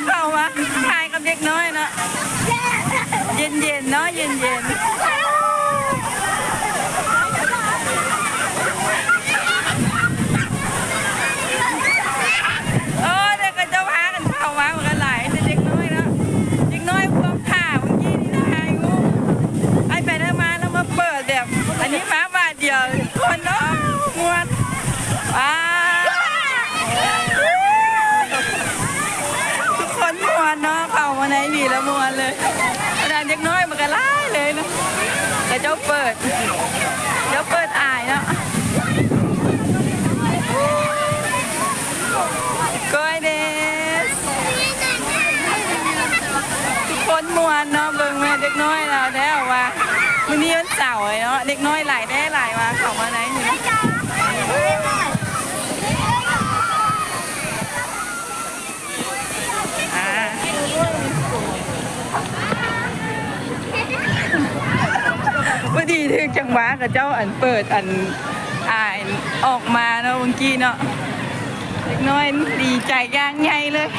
ເຂົ້າມາຖ່າຍກັບເດັກນ້ອຍເນາະ ເຢັນໆເນາະ ເຢັນໆ. ໂອ້ ເດັກຂະເຈົ້າພາກັນເຂົ້າມາ ມັນກໍຫຼາຍ ແຕ່ເດັກນ້ອຍເນາະ ເດັກນ້ອຍພວກຂ້າເມື່ອກີ້ນີ້ນະ ຫາຍງູ ໄປໄປມາໆ ແລ້ວມາເປີດແບບ ອັນນີ້ມາບາດດຽວ ຄົນ ໂອ້ ມ່ວນ ວ້າ ທຸກຄົນມ່ວນເນາະ ເຂົ້າມາໃນນີ້ແລ້ວມ່ວນເລີຍ. ຂະໜາດເດັກນ້ອຍມັນກໍຫຼາຍເລີຍເນາະ ຂະເຈົ້າເປີດ ເຈົ້າເປີດອາຍເນາະ. ກ້ອຍເດ ທຸກຄົນມ່ວນເນາະ ເບິ່ງແມ່ເດັກນ້ອຍລາວແທ້ວ່າ ມື້ນີ້ວັນເສົາເນາະ ເດັກນ້ອຍຫຼາຍແທ້ຫຼາຍວ່າ ເຂົ້າມາໃນນີ້ ອ່າ ພໍດີຖືກຈັງຫວະ ຂະເຈົ້າອັນເປີດອັນ ອ່າ ອອກມາເນາະ ເມື່ອກີ້ເນາະ ເດັກນ້ອຍດີໃຈຢ່າງໃຫຍ່ເລີຍ.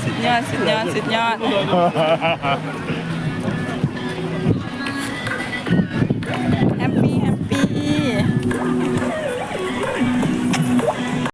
ສຸດຍອດ ສຸດຍອດ ສຸດຍອດ. ແຮບປີ ແຮບປີ.